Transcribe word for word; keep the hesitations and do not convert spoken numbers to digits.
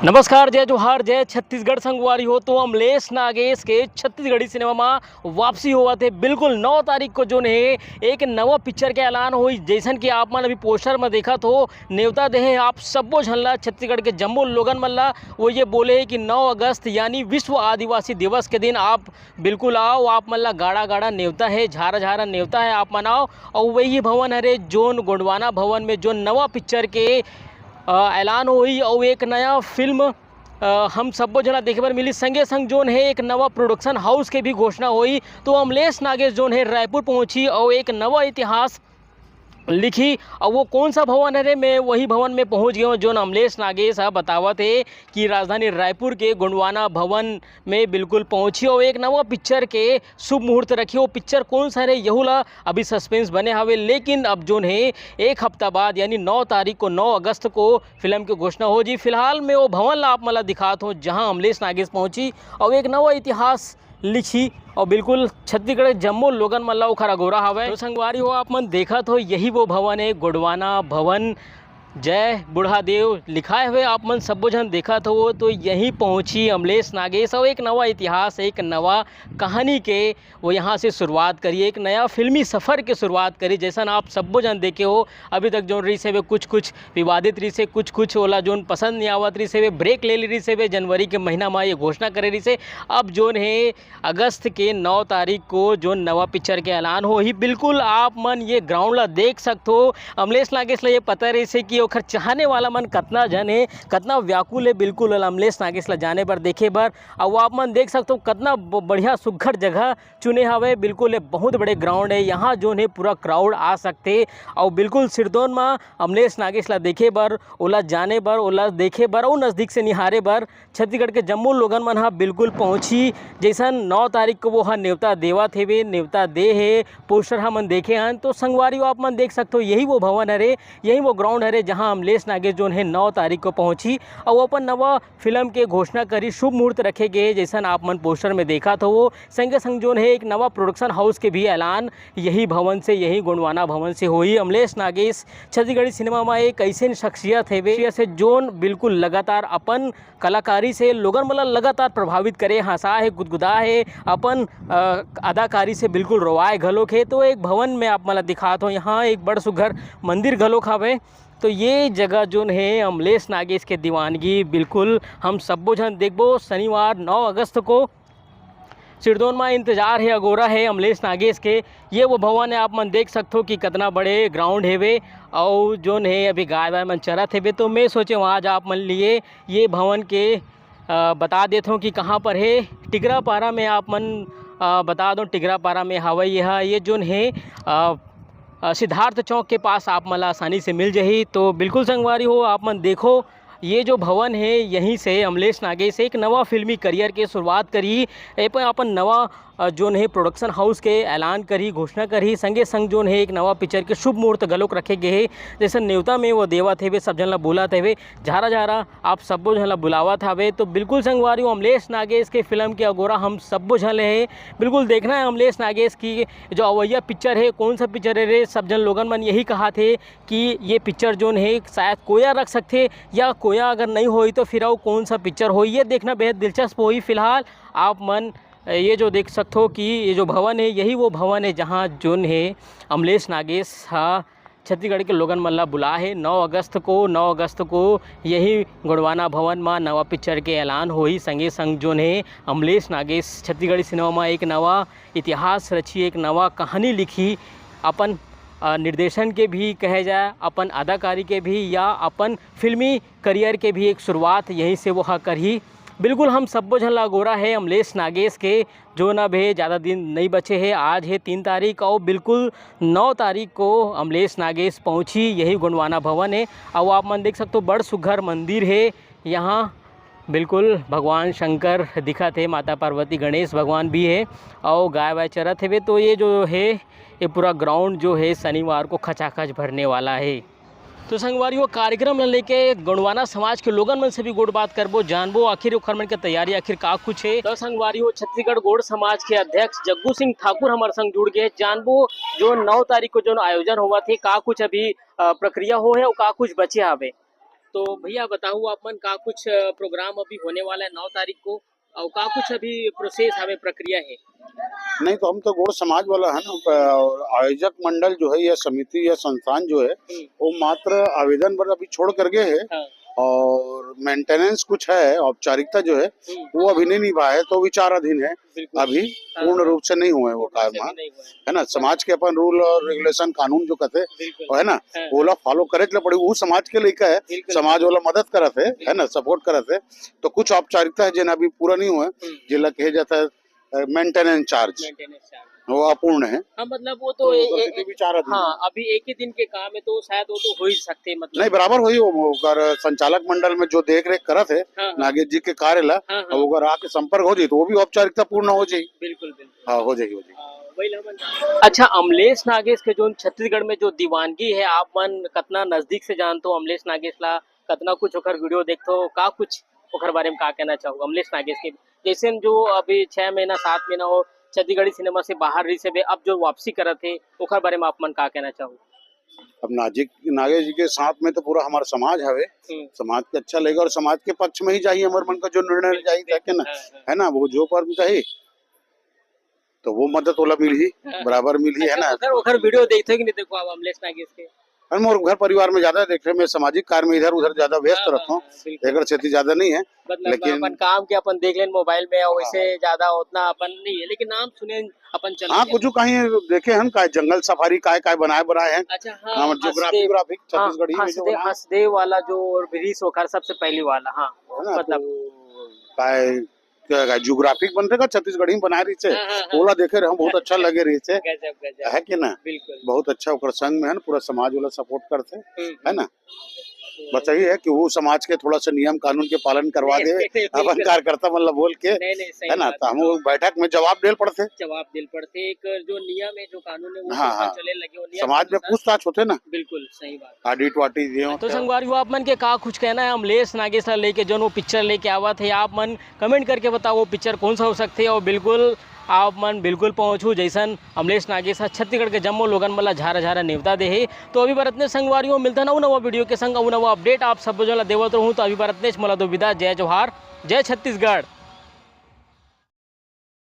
नमस्कार, जय जोहार, जय छत्तीसगढ़ संगवारी हो। तो अमलेश नागेश के छत्तीसगढ़ी सिनेमा मा वापसी होवत हे। बिल्कुल नौ तारीख को जोन हे एक नवा पिक्चर के ऐलान होई। जैसन कि आप मन अभी पोस्टर में देखत हो, नेवता देहे आप सब्बो झन ला, छत्तीसगढ़ के जम्मो लोगन मन ला। वो ये बोले हे कि नौ अगस्त यानी विश्व आदिवासी दिवस के दिन आप बिल्कुल आओ, आप मन ला गाड़ा गाड़ा नेवता हे, झारा झारा नेवता हे, आप मन आओ। और वही भवन हरे जोन गोंडवाना भवन में जोन नवा पिक्चर के अ, ऐलान होही और एक नया फिल्म अ, हम सब्बो झन ला देखे बर मिली। संगे संग जोन हे एक नवा प्रोडक्शन हाउस के भी घोषणा होही। तो अमलेश नागेश जोन हे रायपुर पहुंची और एक नवा इतिहास लिखी। और वो कौन सा भवन हरे, मैं वही भवन में पहुंच गया हूँ जोन अमलेश नागेश ह बतावत हे कि राजधानी रायपुर के गोंडवाना भवन में बिल्कुल पहुंची और एक नवा पिक्चर के शुभ मुहूर्त रखी। वो पिक्चर कौन सा हरे, यहू ला अभी सस्पेंस बने हवे। लेकिन अब जोन हे एक हफ्ता बाद यानी नौ तारीख को, नौ अगस्त को फिल्म के घोषणा हो जी। फिलहाल मैं वो भवन ला आप मन ला दिखात हो जहां अमलेश नागेश पहुंची और एक नवा इतिहास लिखी और बिल्कुल छत्तीसगढ़ के जम्मो लोगन मन ला ओखर अगोरा हवय। तो संगवारी हो, आप मन देखत हो, यही वो भवन है, गोंडवाना भवन। जय बूढ़ा देव लिखाए हुए आप मन सब्बो झन देखत हो, तो यहीं पहुंची अमलेश नागेश और एक नवा इतिहास, एक नवा कहानी के वो यहाँ से शुरुआत करी, एक नया फिल्मी सफर के शुरुआत करी। जैसन आप सब्बो झन देखे हो, अभी तक जोन रहिस हवे, कुछ कुछ विवादित रहिस हे, कुछ कुछ ओला जोन पसंद नहीं आवत रहिस हवे, ब्रेक ले ले रहिस हवे, जनवरी के महीना मा ये घोषणा करे रहिस हे। अब जोन हे अगस्त के नौ तारीख को जोन नवा पिक्चर के ऐलान होही। बिल्कुल आप मन ये ग्राउंड ला देख सकथो। अमलेश नागेश ला ये पता रहिस हे कि ओखर चाहने वाला मन कतना झन हे, कतना व्याकुल हे बिल्कुल अमलेश नागेश ला जाने बर, देखे बर। अउ आप मन देख सकथो कतना ब-, बढ़िया सुघ्घर जगह चुने हवे। बिल्कुल ये बहुत बड़े ग्राउंड है, यहाँ जोन हे पूरा क्राउड आ सकथे। अउ बिल्कुल सिरदोन मा अमलेश नागेश ला देखे बर, ओला जाने बर, ओला देखे बर अउ नजदीक से निहारे बर छत्तीसगढ़ के जम्मो लोगन मन ह बिल्कुल पहुंची। जैसन नौ तारीख को वो ह नेवता देवत हेवे, नेवता दे हे, पोस्टर हमन देखे हन। तो संगवारी हो, आप मन देख सकथो, यही वो भवन हरे, यही वो ग्राउंड हरे, जहां अमलेश नागेश जोन हे नौ तारीख को पहुंची अउ अपन नवा फिल्म के घोषणा करी, शुभ मुहूर्त रखे गए, जैसन आप मन पोस्टर में देखत हो। संगे संग जोन हे एक नवा प्रोडक्शन हाउस के भी ऐलान यही भवन से, यही गोंडवाना भवन से होही। अमलेश नागेश छत्तीसगढ़ी सिनेमा में एक ऐसे शख्सियत हेवे, शख्सियत हे जोन बिल्कुल लगातार अपन कलाकारी से लोगन मन ला लगातार प्रभावित करे, हंसा हे, गुदगुदा हे, अपन अ, अदाकारी से बिल्कुल रोवाए घलोक हे। तो एक भवन में आप मन ला दिखात हो, यहाँ एक बड़ सुघर मंदिर घलोक हवे। तो ये जगह जोन हे अमलेश नागेश के दीवानगी, बिल्कुल हम सब्बो झन देखबो। शनिवार नौ अगस्त को सिरदोन मा इंतजार हे, अगोरा हे अमलेश नागेश के। ये वो भवन है, आप मन देख सकथो कि कितना बड़े ग्राउंड हेवे, अउ जोन हे अभी गाय वाय मन चरत हेवे। तो मैं सोचे आज आप मन लिए ये भवन के अ, बता देत हूँ कि कहाँ पर हे। टिगरापारा में आप मन अ, बता दो, टिगरापारा में हवय ये ह। ये जोन हे अ, अ, सिद्धार्थ चौक के पास आप मन ला आसानी से मिल जाही। तो बिल्कुल संगवारी हो, आप मन देखो, ये जो भवन हे, यहीं से अमलेश नागेश एक नवा फिल्मी करियर के शुरुआत करी। ए पर अपन नवा अ, जोन हे प्रोडक्शन हाउस के ऐलान करही, घोषणा करही, संगे संग जोन हे एक नवा पिक्चर के शुभ मुहूर्त घलोक रखे गे हे। जैसे नेवता में वो देवत हेवे, सब झन ला बुलात हेवे, झारा झारा आप सब्बो झन ला बुलावत हवे। तो बिल्कुल संगवारी हो, अमलेश नागेश के फिल्म के अगोरा हम सब्बो झन ले हे। बिल्कुल देखना है अमलेश नागेश की जो अवैया पिक्चर हे, कौन सा पिक्चर हे रे, सब झन लोगन मन यही कहा थे कि ये पिक्चर जोन हे शायद कोया रख सकथे, या कोया अगर नहीं होई तो फिर अउ कौन सा पिक्चर होई, ये देखना बेहद दिलचस्प होई। फिलहाल आप मन ये जो देख सकथो कि ये जो भवन हे, यही वो भवन हे जहाँ जोन हे अमलेश नागेश हा छत्तीसगढ़ के लोगन मन ला बुला हे। नौ अगस्त को, नौ अगस्त को यही गोंडवाना भवन मा नवा पिक्चर के ऐलान होही। संगे संग जोन हे अमलेश नागेश छत्तीसगढ़ी सिनेमा मा एक नवा इतिहास रची, एक नवा कहानी लिखी। अपन अ, निर्देशन के भी कहे जाए, अपन अदाकारी के भी, या अपन फिल्मी करियर के भी एक शुरुआत यहीं से वो ह करही। बिल्कुल हम सब्बो झन ला अगोरा हे अमलेश नागेश के, जोन अब हे ज़्यादा दिन नहीं बचे हे। आज हे तीन तारीख अउ बिल्कुल नौ तारीख को अमलेश नागेश पहुँची यही गोंडवाना भवन हे। अउ आप मन देख सकथो बड़ सुघर मंदिर हे यहाँ, बिल्कुल भगवान शंकर दिखत हे, माता पार्वती, गणेश भगवान भी हे अउ गाय वाय चरत हेवे। तो ये जो हे ये पूरा ग्राउंड जो हे शनिवार को खचाखच भरने वाला हे। तो संगवारी हो, कार्यक्रम ल लेके गोंडवाना समाज के लोगन मन से भी गोठ बात करबो, जानबो आखिर ओखर मन के तैयारी आखिर का कुछ हे। तो संगवारी हो, छत्तीसगढ़ गोंड समाज के अध्यक्ष जग्गू सिंह ठाकुर हमर संग जुड़ गए, जानबो जो नौ तारीख को जो आयोजन होवत हे, का कुछ अभी अ, प्रक्रिया हो हे अउ का कुछ बचे हवे। तो भैया बताओ, आप मन का कुछ प्रोग्राम अभी होने वाला है नौ तारीख को, और का कुछ अभी प्रोसेस हवे, प्रक्रिया है? नहीं, तो हम तो गोंड़ समाज वाला है ना, प-, और आयोजक मंडल जो है या समिति या संस्थान जो है, हम्म। वो मात्र आवेदन पर अभी छोड़ कर गए है हाँ। और मेंटेनेंस कुछ है, औपचारिकता जो है, हम्म। वो अभी नहीं निभाए है, तो विचाराधीन है। बिल्कुल। अभी हाँ, पूर्ण हाँ। रूप से नहीं हुए वो पूर्ण रूप से काम, अभी हाँ। नहीं हुए हैं। है ना, समाज के अपन रूल और रेगुलेशन, कानून जो कहते हैं, बिल्कुल। वो है ना, हाँ, वो हाँ। लोग फॉलो करे के पड़े, वो समाज के लइका है, बिल्कुल, समाज बिल्कुल। वाला मदद करत है, है ना, बिल्कुल। सपोर्ट करत है। तो कुछ औपचारिकता है, जेन अभी पूरा नहीं हुआ है, हम्म। जेला कहे जाता है, अ, मेंटेनेंस चार्ज, मेंटेनेंस चार्ज। वो अपूर्ण है। हाँ, मतलब वो तो तो ए-, ओकर ए-, सेती ए-, विचाराधीन हाँ, है। अभी एक ही दिन के काम है, तो शायद वो तो हो ही सकते, मतलब। नहीं, बराबर होही, वो, ओकर संचालक मंडल में जो देख रेख करत है, हाँ, हाँ। नागेश जी के कार्य ला, हाँ, हाँ। अब ओकर आके संपर्क हो जाई, तो वो भी औपचारिकता पूर्ण हो जाई। बिल्कुल, बिल्कुल। हाँ, हो जाई, हो जाई। हाँ, वही ला मन। अच्छा, अमलेश नागेश के जोन छत्तीसगढ़ में जो दीवानगी है, आप मन कतना नजदीक से जानत हो अमलेश नागेश ला, कतना कुछ ओकर वीडियो देखत हो, का कुछ ओकर बारे में का कहना चाहू अमलेश नागेश के? जैसे जो अभी छह महीना, सात महीना हो छत्तीसगढ़ी सिनेमा से बाहर रहिस हे, अब जो वापसी करत हे, ओकर बारे में आप मन का कहना चाहू? अब नाजिक, नागेश जी के साथ में तो पूरा हमारा समाज हवे। हम्म। समाज के अच्छा लगही और समाज के पक्ष में ही जाही, हमर मन का जो निर्णय बिल्कुल, जाही, है कि ना? बिल्कुल, हाँ, हाँ। है ना? वो जो पर भी कही, तो वो मदद ओला मिलही, हाँ। बराबर मिलही, है अच्छा, ना? ओकर, ओकर वीडियो देखते हो कि नहीं? देखो, आप अमलेश नागेश के। अरे, मोर घर परिवार में ज्यादा देखे, मैं सामाजिक कार्य में इधर उधर ज्यादा व्यस्त हाँ, रहता हूँ, हाँ, बिल्कुल। एकर सेती ज्यादा नहीं है, मतलब लेकिन अपन काम के अपन देख लेन मोबाइल में, और हाँ, वैसे हाँ। ज्यादा उतना अपन नहीं है, लेकिन नाम सुने अपन चल हाँ, गया। कुछ कहीं देखे हन का, जंगल सफारी काय काय बनाए बनाए हैं। अच्छा, हाँ, हाँ, मतलब ज्योग्राफी हसदेव, व्राफी हाँ, छत्तीसगढ़ी में जो हसदेव, बनाए। हसदेव वाला जो ब्रिज ओकर सबसे पहली वाला, हाँ, है ना, मतलब तो काय, काय, काय, ज्योग्राफिक बनथे का छत्तीसगढ़ी में बनाए रहिसे, हाँ, हाँ, हाँ। ओला देखे रहे हम, बहुत अच्छा लगे रहिसे, गजब, गजब। है कि ना? बिल्कुल। बहुत अच्छा ओकर संग में है ना, पूरा समाज वाला सपोर्ट करथे, हम्म, है ना? हम्म। बस यही है कि वो समाज के थोड़ा सा नियम कानून के पालन करवा नहीं, देवे, नहीं, अपन बिल्कुल। कार्यकर्ता मन ला बोल के, नहीं, नहीं, सही है ना? बात तो है। हम वो बैठक में जवाब देल पड़थे। जवाब देल पड़थे, एक जो नियम है, जो कानून है, वो हाँ, हाँ। चले लगे, वो नियम समाज के में अनुसार। पूछताछ होथे ना। बिल्कुल, सही बात। ऑडिट वाडिट ये तो होथे। संगवारी हो, आप मन के का कुछ कहना है अमलेश नागेश ला लेके, जोन वो पिक्चर लेके आवत हे, आप मन कमेंट करके बताओ वो पिक्चर कौन सा हो सकथे, और बिल्कुल आप मन बिल्कुल पहुँचू, जैसन अमलेश नागेश ह छत्तीसगढ़ के जम्मो लोगन मन ला झारा झारा नेवता दे हे। तो अभी बर अतने संगवारी हो, मिलथन अउ नवा वीडियो के संग, अउ नवा अपडेट आप सब जन ला देवत रहूँ। तो अभी बर अतनेच, मोला दो विदा, जय जोहार, जय छत्तीसगढ़।